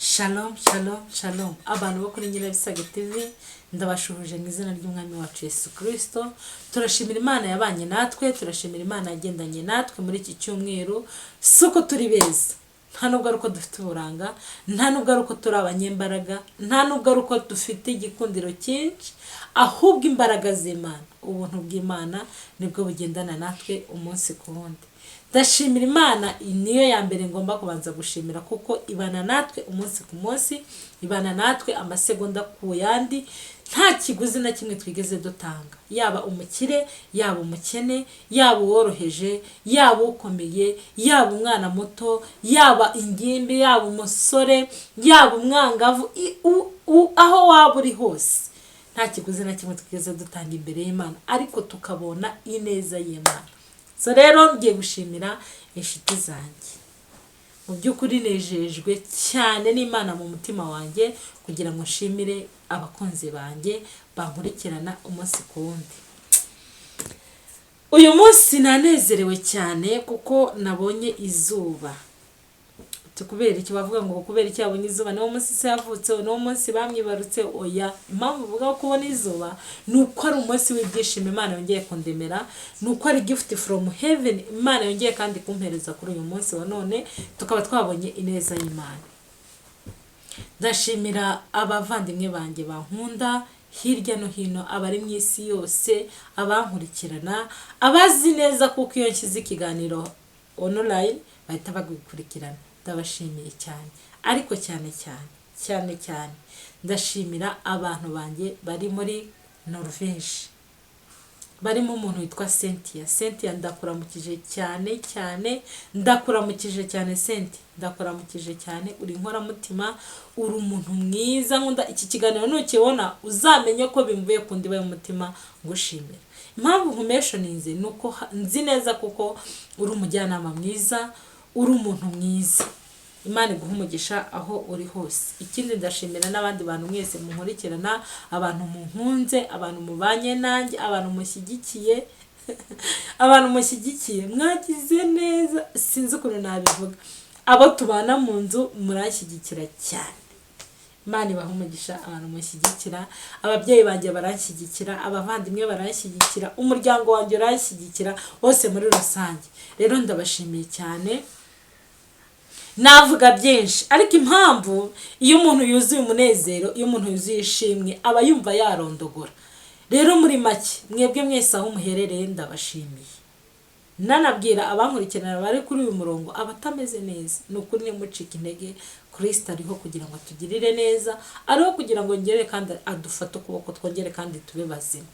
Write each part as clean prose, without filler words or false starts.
Shalom, shalom, shalom. Abantu bo kuri Nyirabisage TV, ndabashuhuje mu izina ry'Umwami wacu Yesu Kirisito. Turashimira Imana yabanye natwe, turashimira Imana yagendanye natwe muri iki cyumweru. Si uko turi beza, nta nubwo ari uko dufite uburanga, nta nubwo ari uko turi abanyembaraga, nta nubwo ari uko dufite igikundiro cyinshi, ahubwo imbaraga z'Imana, ubuntu bw'Imana nibwo bugendana natwe umunsi ku wundi. Ndashimira Imana, niyo ya mbere ngomba kubanza gushimira, kuko ibana natwe umunsi ku munsi, ibana natwe amasegonda ku yandi, nta kiguzi na kimwe twigeze dutanga, yaba umukire, yaba umukene, yaba uworoheje, yaba ukomeye, yaba umwana muto, yaba ingimbi, yaba umusore, yaba umwangavu, aho waba uri hose, nta kiguzi na kimwe twigeze dutanga imbere y'Imana, ariko tukabona ineza y'Imana. So rero ngiye gushimira inshuti zanjye. Mu by'ukuri nejejwe cyane n'Imana mu mutima wanjye kugira ngo nshimire abakunzi banjye bankurikirana umunsi ku wundi. Uyu munsi nanezerewe cyane kuko nabonye izuba. Kubera iki bavuga ngo kubera iki yabonye izuba? Niwo munsi se yavutse, niwo munsi bamwibarutse? Oya, impamvu uvuga ko kubona izuba ni uko ari umunsi w'ibyishimo Imana yongeye kundemera, ni uko ari gift from heaven Imana yongeye kandi kumpereza kuri uyu munsi wa none, tukaba twabonye ineza y'Imana. Ndashimira abavandimwe banjye bankunda hirya no hino, abari mu isi yose, abankurikirana, abazi neza kuko iyo nshyize ikiganiro online bahita bagukurikirana. Ndabashimiye cyane, ariko cyane cyane cyane cyane ndashimira abantu banjye bari muri Norvège, barimo umuntu witwa Cynthia. Cynthia, ndakuramukije cyane cyane, ndakuramukije cyane Cynthia, ndakuramukije cyane. Uri inkoramutima, uri umuntu mwiza nkunda. Iki kiganiro nukibona uzamenye ko bimvuye ku ndiba y'umutima ngushimira. Impamvu nkumentioninze ni uko nzi neza kuko uri umujyanama mwiza, uri umuntu mwiza. Imana iguha umugisha aho uri hose. Ikindi, ndashimira n'abandi bantu mwese munkurikirana, abantu munkunze, abantu mubanye nanjye, abantu mushyigikiye, abantu mushyigikiye, mwagize neza, sinzi ukuntu nabivuga. Abo tubana mu nzu muranshyigikira cyane, Imana ibaha umugisha. Abantu mushyigikira, ababyeyi banjye baranshyigikira, abavandimwe baranshyigikira, umuryango wanjye uranshyigikira wose muri rusange. Rero ndabashimiye cyane. Navuga byinshi, ariko impamvu iyo umuntu yuzuye umunezero, iyo umuntu yuzuye ishimwe, aba yumva yarondogora. Rero muri make, mwebwe mwese aho muherereye ndabashimiye. Nanabwira abankurikirana bari kuri uyu murongo, abatameze neza, ni ukuri ntimucike intege. Kirisita ariho kugira ngo atugirire neza, ariho kugira ngo ngere kandi adufate ukuboko, twongere kandi tube bazima.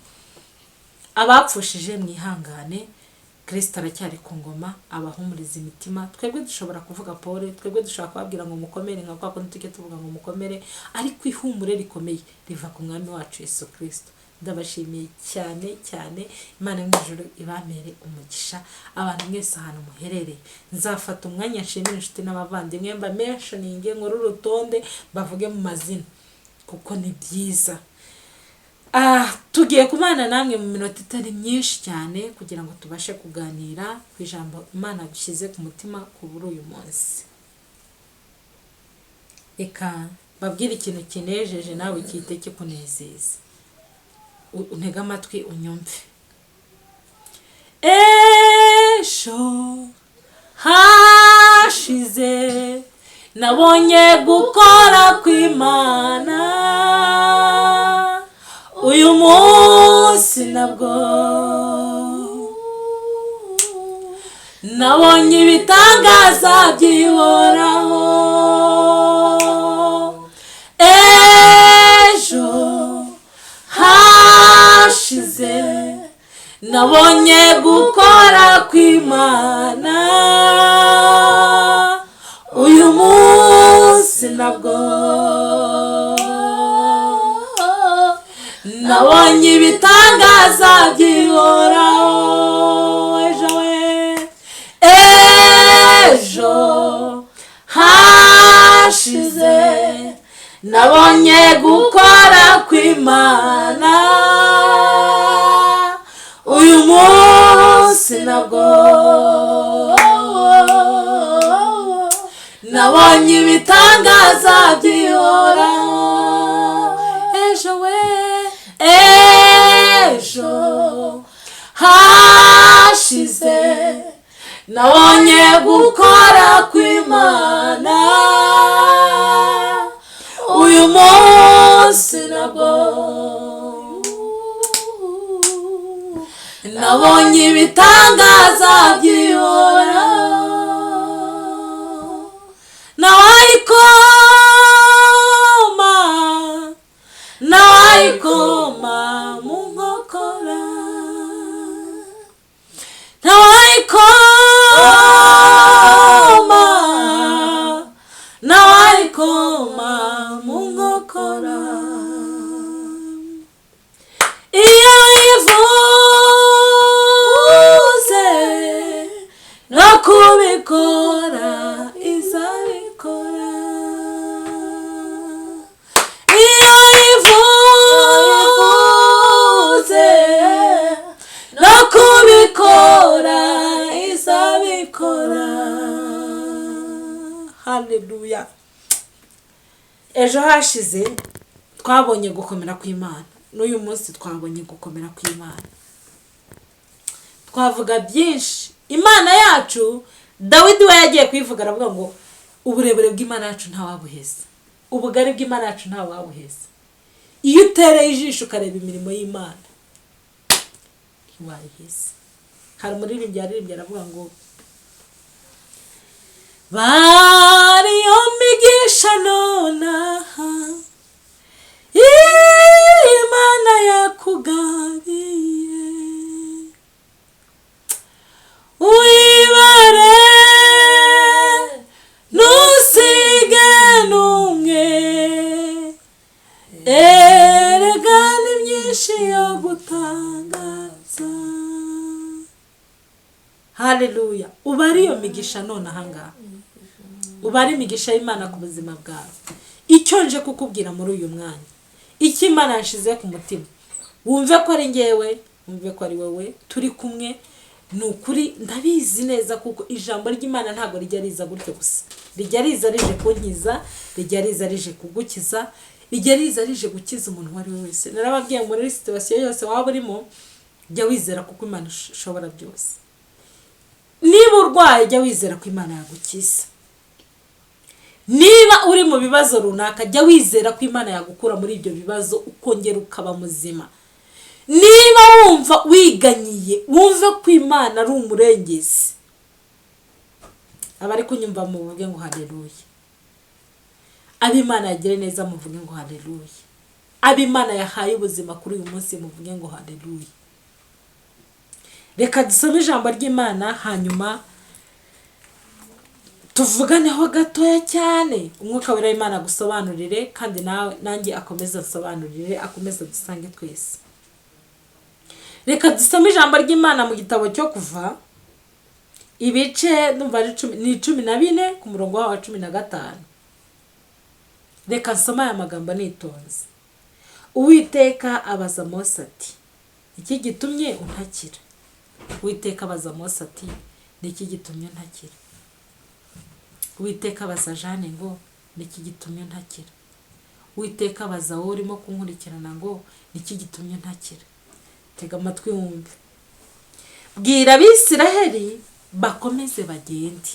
Abapfushije mwihangane, Kirisita aracyari ku ngoma, abahumuriza imitima. Twebwe dushobora kuvuga pole, twebwe dushobora kubabwira ngo mukomere, nka kwa kundi tujya tuvuga ngo mukomere, ariko ihumure rikomeye riva ku Mwami wacu Yesu Kirisito. Ndabashimiye cyane cyane, Imana yo mu ijuru ibamere umugisha, abantu mwese ahantu muherereye. Nzafata umwanya nshimire inshuti n'abavandimwe, mbamentioninge, nkore urutonde, bavuge mu mazina kuko ni byiza. Tugiye kubana namwe mu minota itari myinshi cyane kugira ngo tubashe kuganira ku ijambo Imana dushyize ku mutima kuri uyu munsi. Reka babwire ikintu kinejeje, nawe gihite kikunezeza. Untege amatwi unyumve. Ejo hashize nabonye gukora kw'Imana, uyu munsi nabwo nabonye ibitangaza by'ihoraho. Ejo hashize nabonye gukora kw'Imana, uyu munsi nabwo nabonye ibitangaza by'ihoraho. Ejo we, ejo hashize nabonye gukora kw'Imana, uyu munsi nabwo nabonye ibitangaza by'ihoraho. Gukora kw'Imana uyu munsi nabwo nabonye ibitangaza byihora, nawayikoma, nawayikoma mu nkokora, nawayikoma, nawayikoma mu nkokora. Iyo ivuze no kubikora izabikora, iyo ivuze no kubikora izabikora. Haleluya! Ejo hashize twabonye gukomera kw'Imana, n'uyu munsi twabonye gukomera kw'Imana. Twavuga byinshi. Imana yacu, Dawidi we yagiye kuyivuga aravuga ngo uburebure bw'Imana yacu ntawabuheza, ubugari bw'Imana yacu ntawabuheza. Iyo utereye ijisho ukareba imirimo y'Imana ntiwayiheza. Hari umuririmbyi yaririmbye aravuga ngo bariyo migisha nonaha Imana yakugabiye, uyibare ntusige n'umwe, erega ni myinshi yo gutangaza. Haleluya! Uba ari iyo migisha none ahangaha, uba ari imigisha y'Imana ku buzima bwawe. Icyo nje kukubwira muri uyu mwanya, icyo Imana yanshize ku mutima, wumve ko ari ngewe, wumve ko ari wowe turi kumwe. Ni ukuri ndabizi neza, kuko ijambo ry'Imana ntabwo rijya riza gutyo gusa. Rijya riza rije kunkiza, rijya riza rije kugukiza, rijya riza rije gukiza umuntu uwo ari we wese. Narababwiye, muri situation yose waba urimo, jya wizera kuko Imana ishobora byose. Niba urwaye, jya wizera ko Imana yagukiza. Niba uri mu bibazo runaka, jya wizera ko Imana yagukura muri ibyo bibazo ukongera ukaba muzima. Niba wumva wiganyiye, wumve ko Imana ari umurengezi. Abari kunyumva muvuge ngo haleluya. Ab'Imana yagire neza muvuge ngo haleluya. Ab'Imana yahaye ubuzima kuri uyu munsi muvuge ngo haleluya. Reka dusome ijambo ry'Imana, hanyuma tuvuganeho gatoya cyane. Umwuka Wera w'Imana agusobanurire, kandi nawe nanjye akomeze ansobanurire, akomeze dusange twese. Reka dusome ijambo ry'Imana mu gitabo cyo Kuva, ibice ndumva ari 10, ni 14 ku murongo waho wa 15. Reka nsome aya magambo nitonze. Uwiteka abaza Mose ati: "Iki gitumye untakira?" Uwiteka abaza Mose ati: "Ni iki gitumye untakira?" Uwiteka abaza Jane ngo: "Ni iki gitumye untakira?" Uwiteka abaza wowe urimo kunkurikirana ngo: "Ni iki gitumye untakira?" Tega amatwi wumve. Bwira Abisiraheli bakomeze bagende.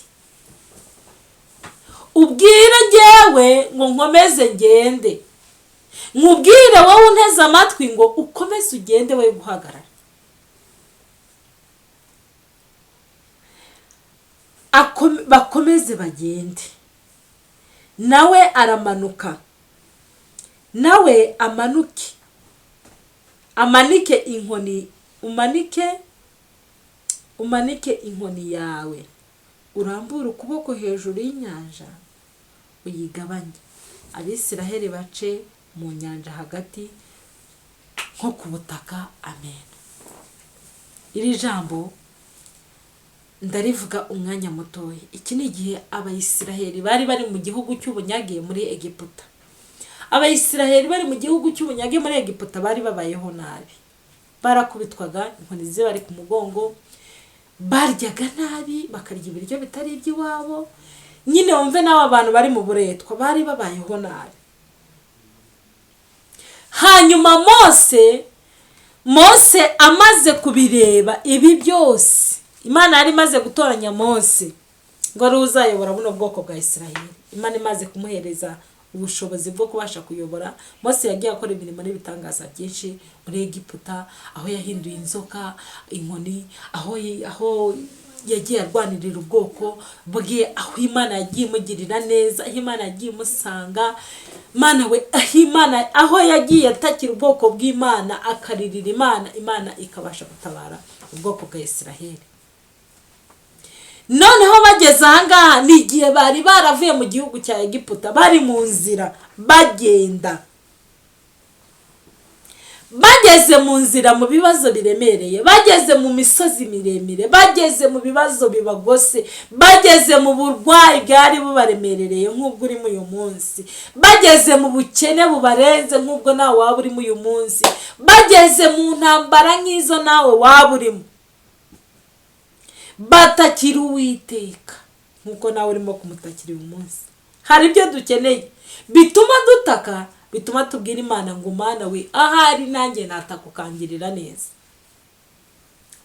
Ubwire ngewe ngo nkomeze ngende, nkubwire wowe unteze amatwi ngo ukomeze ugende, we guhagarara. Bakomeze bagende. Nawe aramanuka, nawe amanuke, amanike inkoni, umanike inkoni yawe, urambure ukuboko hejuru y'inyanja uyigabanye, Abisiraheli bace mu nyanja hagati nko ku butaka. Amen. Iri jambo ndarivuga umwanya mutoya. Iki ni igihe Abayisiraheli bari bari mu gihugu cy'ubunyage muri Egiputa. Abayisiraheli bari mu gihugu cy'ubunyage muri Egiputa bari babayeho nabi, barakubitwaga inkoni zibari ku mugongo, baryaga nabi, bakarya ibiryo bitari iby'iwabo. Nyine wumve nawe, abantu bari mu buretwa bari babayeho nabi. Hanyuma Mose amaze kubireba ibi byose, Imana yari imaze gutoranya Mose. Ngo ari uzayobora buno bwoko bwa Isiraheli. Imana imaze kumuhereza ubushobozi bwo kubasha kuyobora, Mose yagiye akora imirimo n'ibitangaza byinshi muri Egiputa, aho yahinduye inzoka inkoni, aho yagiye arwanirira ubwoko bwe, aho Imana yagiye imugirira neza, aho Imana yagiye imusanga, Mana we, aho Imana, aho yagiye atakira ubwoko bw'Imana, akaririra Imana, Imana ikabasha gutabara ubwoko bwa Isiraheli. Noneho bageze ahangaha, ni igihe bari baravuye mu gihugu cya Egiputa, bari mu nzira bagenda, bageze mu nzira mu bibazo biremereye, bageze mu misozi miremire, bageze mu bibazo bibagose, bageze mu burwayi bwari bubaremerereye nk'ubwo urimo uyu munsi, bageze mu bukene bubarenze nk'ubwo nawe waba urimo uyu munsi, bageze mu ntambara nk'izo nawe waba urimo, batakira Uwiteka nk'uko nawe urimo kumutakira uyu munsi. Hari ibyo dukeneye bituma dutaka, bituma tubwira Imana ngo: "Mana we, ahari nanjye nataka ukangirira neza."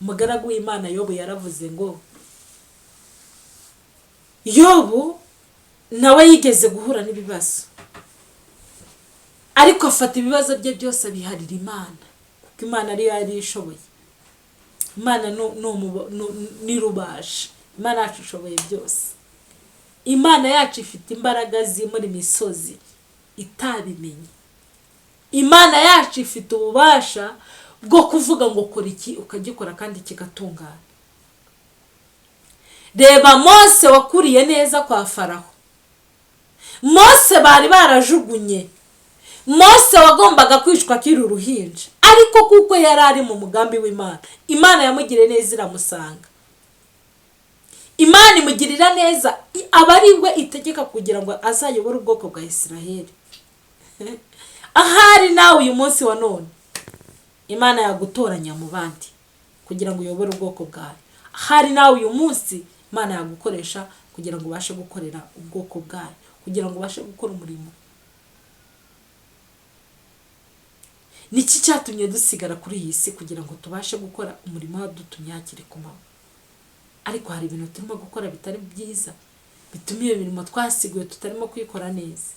Umugaragu w'Imana Yobu yaravuze ngo, Yobu nawe yigeze guhura n'ibibazo, ariko afata ibibazo bye byose abiharira Imana, kuko Imana ariyo yari ishoboye. Imana ni rubasha. Imana yacu ishoboye byose. Imana yacu ifite imbaraga zimura imisozi itabimenye. Imana yacu ifite ububasha bwo kuvuga ngo "Kora iki", ukagikora kandi kigatungana. Reba Mose wakuriye neza kwa Faraho, Mose bari barajugunye, Mose wagombaga kwicwa akiri uruhinja, ariko kuko yari ari mu mugambi w'Imana, Imana yamugiriye neza iramusanga, Imana imugirira neza, aba ari we itegeka kugira ngo azayobore ubwoko bwa Isiraheli. Ahari nawe uyu munsi wa none Imana yagutoranya mu bandi kugira ngo uyobore ubwoko bwawe. Ahari nawe uyu munsi Imana yagukoresha kugira ngo ubashe gukorera ubwoko bwayo, kugira ngo ubashe gukora umurimo. Niki cyatumye dusigara kuri iyi si? Kugira ngo tubashe gukora umurimo wadutumye hakiri ku manywa. Ariko hari ibintu turimo gukora bitari byiza, bituma iyo mirimo twasiguye tutarimo kuyikora neza.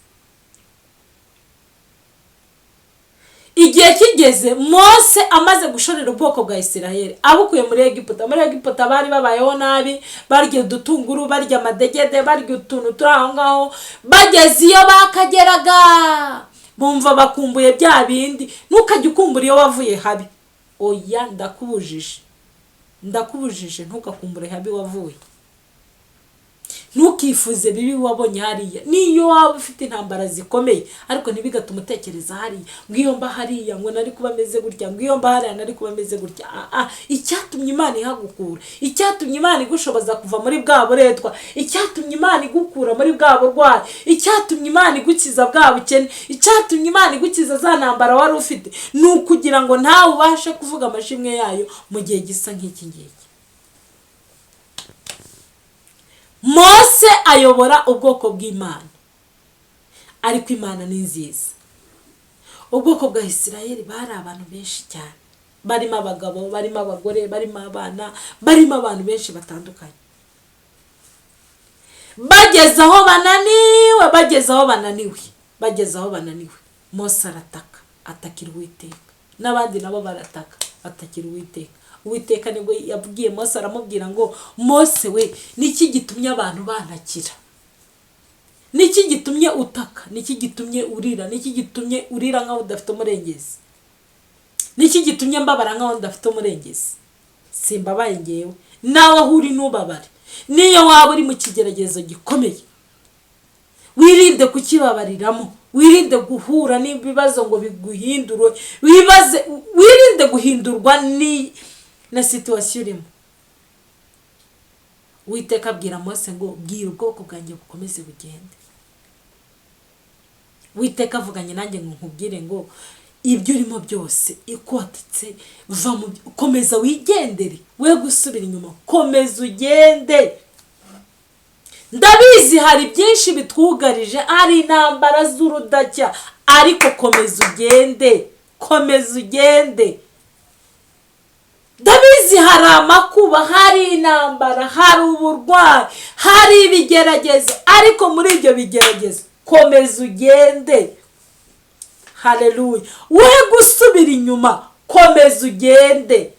Igihe kigeze, Mose amaze gushorera ubwoko bwa Isiraheli abukuye muri Egiputa. Muri Egiputa bari babayeho nabi, barya udutunguru, barya amadegede, barya utuntu turi aho ngaho. Bageze iyo bakageraga, bumva bakumbuye bya bindi. Ntukajye ukumbura iyo wavuye habi. Oya, ndakubujije, ndakubujije, ntugakumbure habi wavuye, ntukifuze bibi wabonye hariya. Niyo waba ufite intambara zikomeye, ariko ntibigatume utekereza hariya ngo iyo mba hariya ngo nari kuba ameze gutya, ngo iyo mba hariya nari kuba ameze gutya. Icyatumye Imana ihagukura, icyatumye Imana igushoboza kuva muri bwa buretwa, icyatumye Imana igukura muri bwa burwayi, icyatumye Imana igukiza bwa bukene, icyatumye Imana igukiza za ntambara wari ufite, ni ukugira ngo nawe ubashe kuvuga amashimwe yayo mu gihe gisa nk'iki ngiki. Mose ayobora ubwoko bw'Imana, ariko Imana ni nziza. Ubwoko bwa Isirayeli bari abantu benshi cyane, barimo abagabo, barimo abagore, barimo abana, barimo abantu benshi batandukanye. Bageze aho bananiwe, bageze aho bananiwe, bageze aho bananiwe, Mose arataka, atakira Uwiteka, n'abandi nabo barataka, batakira Uwiteka. Uwiteka nibwo yabwiye Mose, aramubwira ngo: "Mose we, niki gitumye abantu bantakira? Niki gitumye utaka? Niki gitumye urira? Niki gitumye urira nkaho udafite umurengezi? Niki gitumye mbabara nkaho ndafite umurengezi? Simbabaye ngewe? Nawe aho uri ntubabare. Niyo waba uri mu kigeragezo gikomeye, wirinde kukibabariramo, wirinde guhura n'ibibazo ngo biguhindure, wibaze, wirinde guhindurwa ni na situation urimo." Uwiteka abwira Mose ngo: "Bwira ubwoko bwanjye bukomeze bugende." Uwiteka avuganye nanjye ngo nkubwire ngo ibyo urimo byose ikotetse, va mu, komeza wigendere, we gusubira inyuma, komeza ugende. Ndabizi hari byinshi bitwugarije, hari intambara z'urudacya, ariko komeza ugende, komeza ugende. Ndabizi hari amakuba, hari intambara, hari uburwayi, hari ibigeragezo, ariko muri ibyo bigeragezo komeza ugende. Haleluya! We gusubira inyuma, komeza ugende,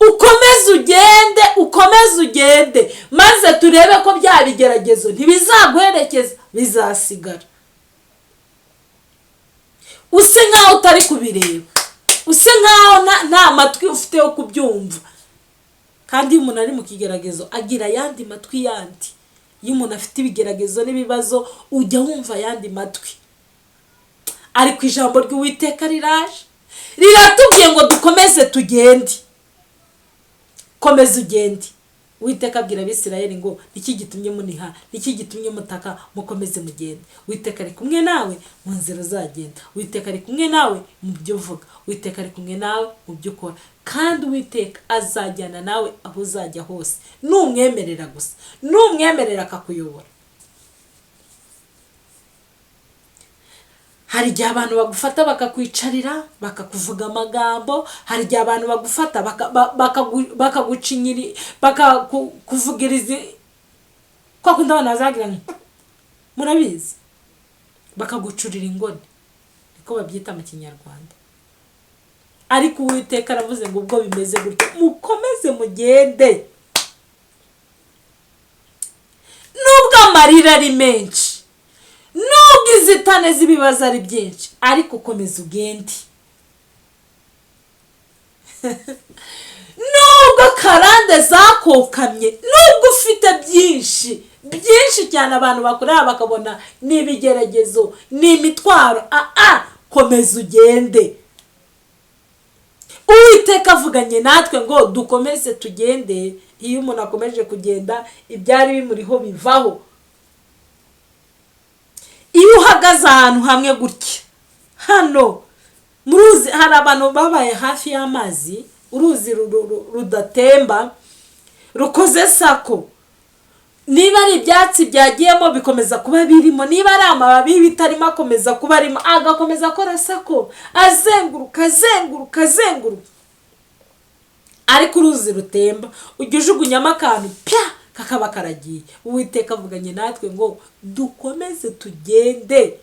ukomeze ugende, ukomeze ugende, maze turebe ko bya bigeragezo ntibizaguherekeza, bizasigara use nkaho utari kubireba, use nkaho nta matwi ufite yo kubyumva. Kandi iyo umuntu ari mu kigeragezo agira ayandi matwi yandi. Iyo umuntu afite ibigeragezo n'ibibazo, ujya wumva ayandi matwi. Ariko ijambo ry'Uwiteka riraje riratubwiye ngo dukomeze tugende, komeza ugende. Uwiteka abwira Abisirayeli ngo: "Niki gitumye muniha? Niki gitumye mutaka? Mukomeze mugende." Uwiteka ari kumwe nawe mu nzira uzagenda. Uwiteka ari kumwe nawe mu byo uvuga. Uwiteka ari kumwe nawe mu byo ukora. Kandi Uwiteka azajyana nawe aho uzajya hose, numwemerera gusa, numwemerera akakuyobora. Hari igihe abantu bagufata bakakwicarira, bakakuvuga amagambo. Hari igihe abantu bagufata bakagucinyiri, bakakuvugiriza kwa kundi abana bazagira ngo murabizi, bakagucurira ingoni, niko babyita mu Kinyarwanda. Ariko Uwiteka aravuze ngo ubwo bimeze gutyo, mukomeze mugende. Nubwo amarira ari menshi, nubwo inzitane z'ibibazo ari byinshi, ariko komeza ugende. Nubwo karande zakokamye, nubwo ufite byinshi byinshi cyane abantu bakureba bakabona ni ibigeragezo, ni imitwaro, komeza ugende. Uwiteka avuganye natwe ngo dukomeze tugende. Iyo umuntu akomeje kugenda, ibyari bimuriho bivaho. Iyo uhagaze ahantu hamwe gutya, hano muruzi hari abantu babaye hafi y'amazi, uruzi rudatemba rukoze sako, niba ari ibyatsi byagiyemo bikomeza kuba birimo, niba ari amababi y'ibitarimo akomeza kuba arimo, agakomeza akora sako, azenguruka, azenguruka, azenguruka. Ariko uruzi rutemba ujya ujugunyamo akantu pya, kakaba karagiye. Uwiteka avuganye natwe ngo dukomeze tugende,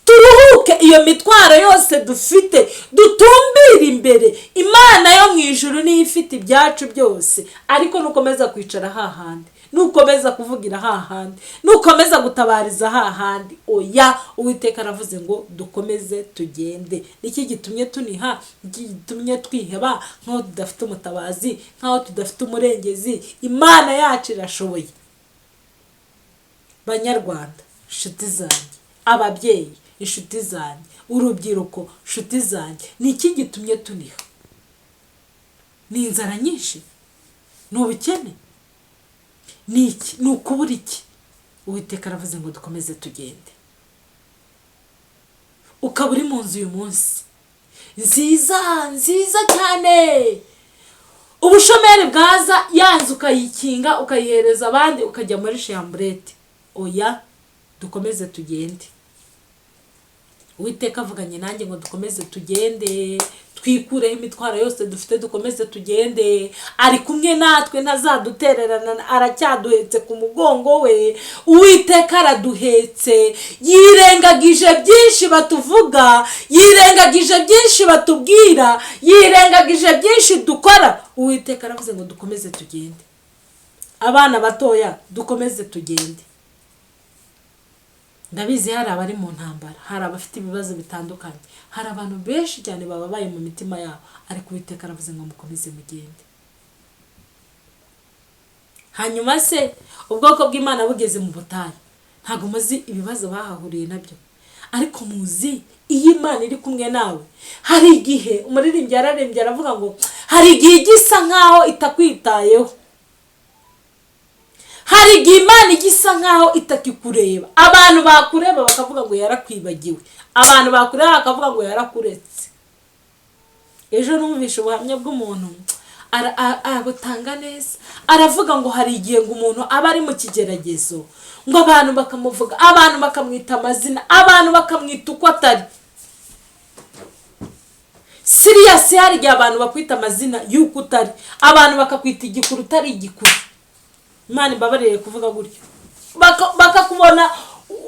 turuhuke iyo mitwaro yose dufite, dutumbire imbere. Imana yo mu ijuru niyo ifite ibyacu byose. Ariko nukomeza kwicara hahandi, nukomeza kuvugira hahandi, nukomeza gutabariza hahandi, oya. Uwiteka aravuze ngo dukomeze tugende. Niki gitumye tuniha? Niki gitumye twiheba nk'aho tudafite umutabazi, nk'aho tudafite umurengezi? Imana yacu irashoboye. Banyarwanda, inshuti zanjye, ababyeyi, inshuti zanjye, urubyiruko, inshuti zanjye, ni iki gitumye tuniha? Ni inzara nyinshi? Ni ubukene? Ni iki? Ni ukubura iki? Uwiteka aravuze ngo dukomeze tugende. Ukaba uri mu nzu uyu munsi nziza nziza cyane, ubushomeri bwaza, ya nzu ukayikinga, ukayihereza abandi, ukajya muri chambrette. Oya, dukomeze tugende. Uwiteka avuganye nanjye ngo dukomeze tugende, twikureho imitwaro yose dufite, dukomeze tugende. Ari kumwe natwe, ntazadutererana, aracyaduhetse ku mugongo we. Uwiteka araduhetse, yirengagije byinshi batuvuga, yirengagije byinshi batubwira, yirengagije byinshi dukora. Uwiteka aravuze ngo dukomeze tugende. Abana batoya, dukomeze tugende. Ndabizi hari abari mu ntambara, hari abafite ibibazo bitandukanye, hari abantu benshi cyane bababaye mu mitima yabo, ariko Uwiteka aravuze ngo mukomeze mugende. Hanyuma se ubwoko bw'Imana bugeze mu butayu, ntabwo muzi ibibazo bahahuriye nabyo, ariko muzi iyo Imana iri kumwe nawe. Hari igihe umuririmbyi yararembye aravuga ngo hari igihe igisa nkaho itakwitayeho, hari igihe Imana igisa nkaho itakikureba, abantu bakureba bakavuga ngo yarakwibagiwe, abantu bakureba bakavuga ngo yarakuretse. Ejo numvishe ubuhamya bw'umuntu abutanga neza, aravuga ngo hari igihe ngo umuntu aba ari mu kigeragezo, ngo abantu bakamuvuga, abantu bakamwita amazina, abantu bakamwita uko atari. Serious, hari igihe abantu bakwita amazina y'uko utari, abantu bakakwita igikuru utari igikuru. Imana imbabarire kuvuga gutyo. Bakakubona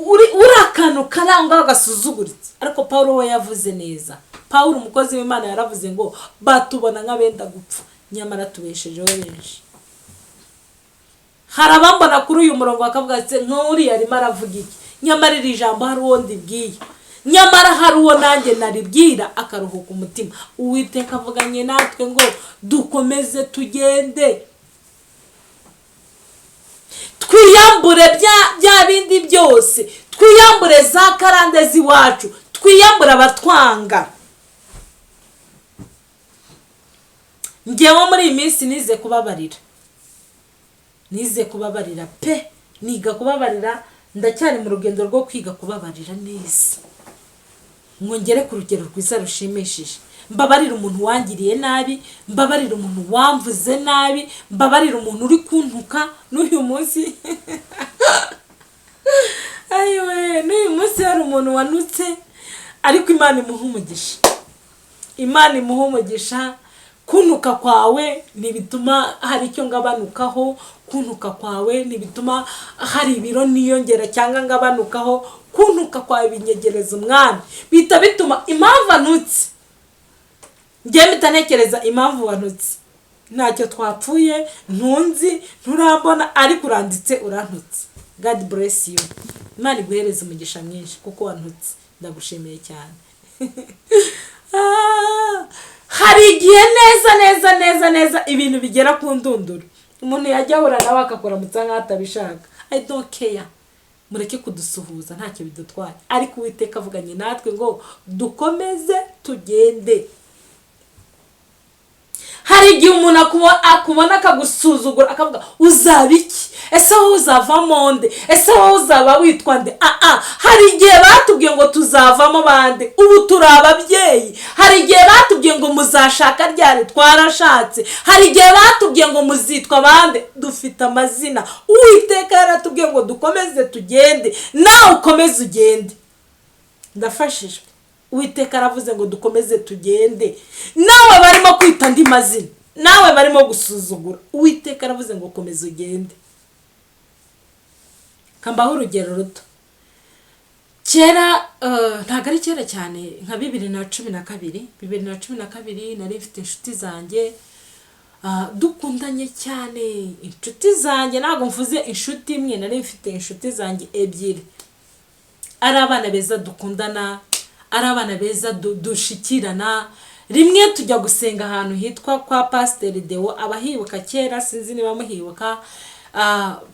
uri akantu karangwa gasuzuguritse. Ariko Paul we yavuze neza. Paul umukozi w'Imana yaravuze ngo batubona nk'abenda gupfa, nyamara tubeshejeho benshi. Hari abambona kuri uyu murongo bakavuga ati: "Nk'uriya arimo aravuga iki?" Nyamara iri jambo hari uwo ndibwiye, nyamara hari uwo nanjye naribwira akaruhuka umutima. Uwiteka avuganye natwe ngo dukomeze tugende, twiyambure bya bindi byose, twiyambure za karande z'iwacu, twiyambure abatwanga. Ngewe muri iyi minsi nize kubabarira, nize kubabarira pe, niga kubabarira. Ndacyari mu rugendo rwo kwiga kubabarira neza ngo ngere ku rugero rwiza rushimishije. Mbabarira umuntu wangiriye nabi, mbabarira umuntu wamvuze nabi, mbabarira umuntu uri kuntuka n'uyu munsi. Ayiwe, n'uyu munsi hari umuntu wanutse, ariko Imana imuha umugisha, Imana imuha umugisha. Kuntuka kwawe ntibituma hari icyo ngabanukaho, kuntuka kwawe ntibituma hari ibiro niyongera cyangwa ngabanukaho. Kuntuka kwawe binyegereza Umwami, bihita bituma impamvu anutse njye mpita ntekereza impamvu wanutse. Ntacyo twapfuye, ntunzi, nturambona, ariko uranditse urantutse. God bless you, Imana iguhereze umugisha mwinshi kuko wantutse, ndagushimiye cyane. Hari igihe neza neza neza neza ibintu bigera ku ndunduro, umuntu yajya ahura nawe akakuramutsa nk'aho atabishaka. I don't care, mureke kudusuhuza, ntacyo bidutwaye. Ariko Uwiteka avuganye natwe ngo dukomeze tugende. Hari igihe umuntu akubona akagusuzugura, akavuga: "Uzaba iki? Ese wowe uzavamo nde? Ese wowe uzaba witwa nde?" Aa, hari igihe batubwiye ngo tuzavamo bande, ubu turi ababyeyi. Hari igihe batubwiye ngo muzashaka ryari, twarashatse. Hari igihe batubwiye ngo muzitwa bande, dufite amazina. Uwiteka yaratubwiye ngo dukomeze tugende, nawe ukomeze ugende. Ndafashijwe. Uwiteka aravuze ngo dukomeze tugende. Nawe barimo kwita andi mazina, nawe barimo gusuzugura, Uwiteka aravuze ngo komeza ugende. Kambaho urugero ruto. Kera, ntabwo ari kera cyane, nka 2012, 2012 nari mfite inshuti zanjye, dukundanye cyane. Inshuti zanjye, ntabwo mvuze inshuti imwe, nari mfite inshuti zanjye ebyiri, ari abana beza dukundana, ari abana beza dushikirana. Rimwe tujya gusenga ahantu hitwa kwa Pasiteri Deo, abahibuka kera sinzi niba muhibuka.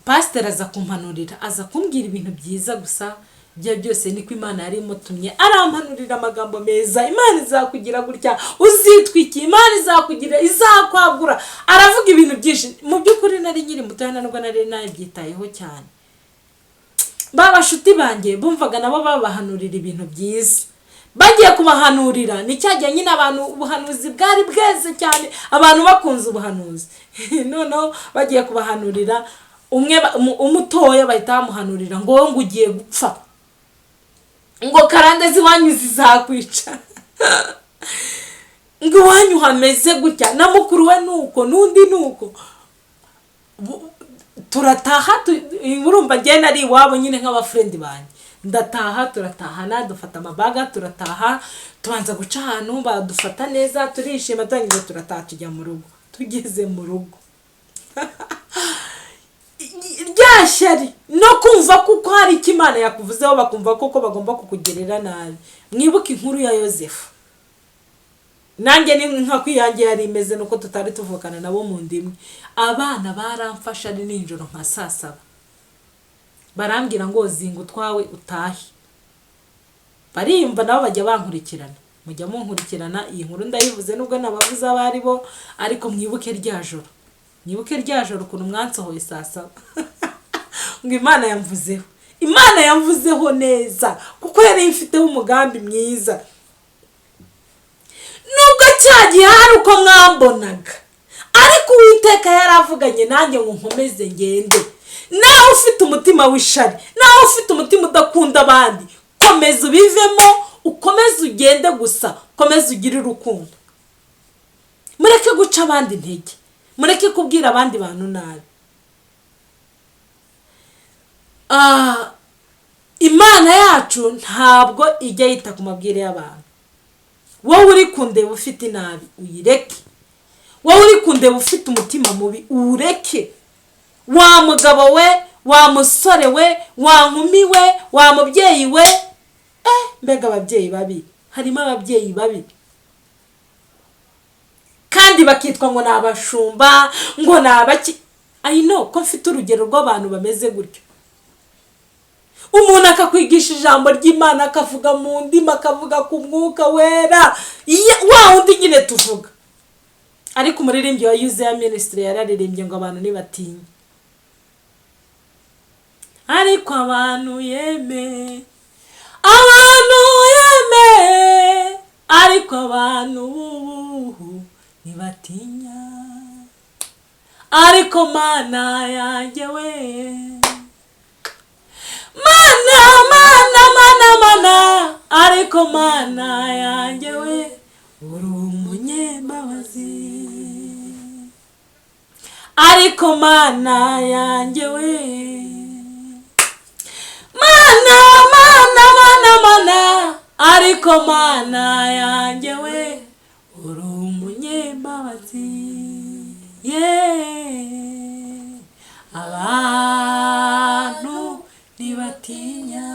Pasiteri aza kumpanurira, aza kumbwira ibintu byiza gusa. Ibyo byose niko Imana yari imutumye. Arampanurira amagambo meza: "Imana izakugira gutya, uzitwikiye, Imana izakugira, izakwagura." Aravuga ibintu byinshi. Mu by'ukuri nari nkiri mutoya, nubwo nari nabyitayeho cyane. Ba bashuti banjye bumvaga nabo babahanurira ibintu byiza. Bagiye kubahanurira, ni cya gihe nyine abantu ubuhanuzi bwari bweze cyane, abantu bakunze ubuhanuzi. Noneho bagiye kubahanurira, umwe umutoya bahita bamuhanurira ngo wowe ngo ugiye gupfa, ngo karande z'iwanyu zizakwica, ngo iwanyu hameze gutya. Na mukuru we nuko, n'undi nuko. Turataha, urumva njye nari iwabo nyine nk'aba friends banjye. Ndataha, turatahana, dufata amabaga turataha. Tubanza guca ahantu badufata neza, turishima. Turangije turataha, tujya mu rugo. Tugeze mu rugo, rya shyari no kumva kuko hari icyo Imana yakuvuzeho, bakumva koko bagomba kukugirira nabi. Mwibuke inkuru ya Yosefu. Nanjye ni nka kwiyange yari imeze, nuko tutari tuvukana nabo mu ndimi. Abana baramfasha ari nijoro nka saa 7, barambwira ngo zinga utwawe utahe. Bariyumva nabo bajya bankurikirana, mujya munkurikirana. Iyi nkuru ndayivuze nubwo nabavuze abo ari bo, ariko mwibuke rya joro, mwibuke rya joro ukuntu mwansohoye saa 7 ngo Imana yamvuzeho. Imana yamvuzeho neza kuko yari ifiteho umugambi mwiza, nubwo cya gihe hari uko mwambonaga, ariko Uwiteka yaravuganye nanjye ngo nkomeze ngende. Nawe ufite umutima w'ishari, nawe ufite umutima udakunda abandi, komeza ubivemo. Ukomeze ugende gusa, ukomeze ugire urukundo. Mureke guca abandi intege, mureke kubwira abandi bantu nabi. Imana yacu ntabwo ijya yita ku mabwire y'abantu. Wowe uri kundeba ufite inabi, uyireke. Wowe uri kundeba ufite umutima mubi, uwureke. Wa mugabo we, wa musore we, wa nkumi we, wa mubyeyi we, mbega ababyeyi babi! Harimo ababyeyi babi kandi bakitwa ngo ni abashumba, ngo ni abaki. I know ko mfite urugero rw'abantu bameze gutyo. Umuntu akakwigisha ijambo ry'Imana, akavuga mu ndimi, akavuga ku Mwuka Wera, wa wundi nyine tuvuga. Ariko umuririmbyi wa Yuzeya Ministry yararirimbye ngo abantu ntibatinya, ariko abantu yeme, abantu yeme, ariko abantu bubu ntibatinya, ariko Mana yanjye we, Mana, Mana, Mana, Mana, ariko Mana yanjye we, uri umunyembabazi, ariko Mana yanjye we, Mana, Mana, Mana, Mana, ariko Mana yanjye we, uri umunyembabazi. Ye, abantu ntibatinya,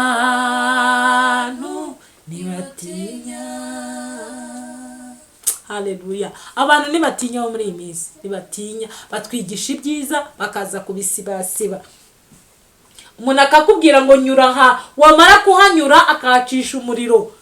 abantu ntibatinya. Haleluya! Abantu ntibatinya bo muri iyi minsi, ntibatinya. Batwigisha ibyiza, bakaza kubisibasiba. Umuntu akakubwira ngo nyura aha, wamara kuhanyura akahacisha umuriro.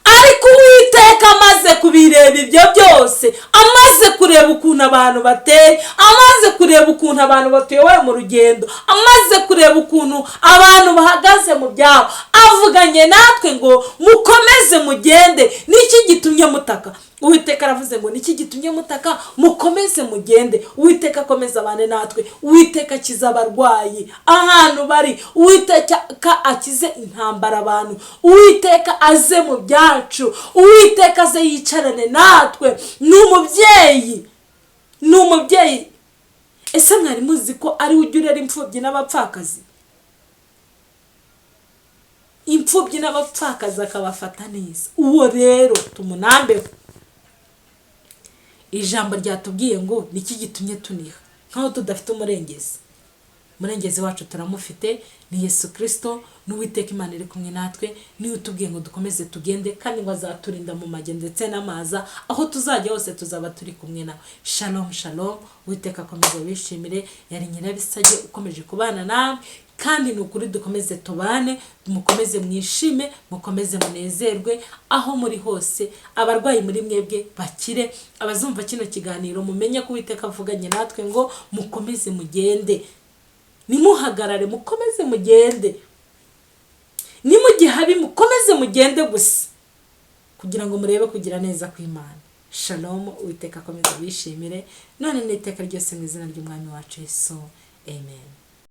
Ariko Uwiteka amaze kubireba ibyo byose, amaze kureba ukuntu abantu bateye, amaze kureba ukuntu abantu batuyoboye mu rugendo, amaze kureba ukuntu abantu bahagaze mu byabo, avuganye natwe ngo mukomeze mugende. Niki gitumye mutaka? Uwiteka aravuze ngo niki gitumye mutaka? Mukomeze mugende. Uwiteka akomeze abane natwe. Uwiteka akize abarwayi ahantu bari. Uwiteka akize intambara abantu. Uwiteka aze mu byacu. Uwiteka aze yicarane natwe. Ni umubyeyi, ni umubyeyi. Ese mwari muzi ko ari we ujya urera imfubyi n'abapfakazi? Imfubyi n'abapfakazi akabafata neza. Uwo rero tumunambeho. Ijambo ryatubwiye ngo niki gitumye tuniha nkaho tudafite umurengezi? Umurengezi wacu turamufite, ni Yesu Kirisito, n'Uwiteka Imana iri kumwe natwe. Niwe utubwiye ngo dukomeze tugende, kandi ngo azaturinda mu majya ndetse n'amaza. Aho tuzajya hose tuzaba turi kumwe nawe. Shalom, shalom! Uwiteka akomeze bishimire. Yari Nyirabisage ukomeje kubana nawe, kandi ni ukuri dukomeze tubane. Mukomeze mwishime, mukomeze munezerwe aho muri hose. Abarwayi muri mwebwe bakire. Abazumva kino kiganiro, mumenye ko Uwiteka avuganye natwe ngo mukomeze mugende, nimuhagarare, mukomeze mugende. Ni mu gihe habi, mukomeze mugende gusa kugira ngo murebe kugira neza kw'Imana. Shalom! Uwiteka akomeze bishimire none n'iteka ryose, mu izina ry'Umwami wacu Yesu, amen.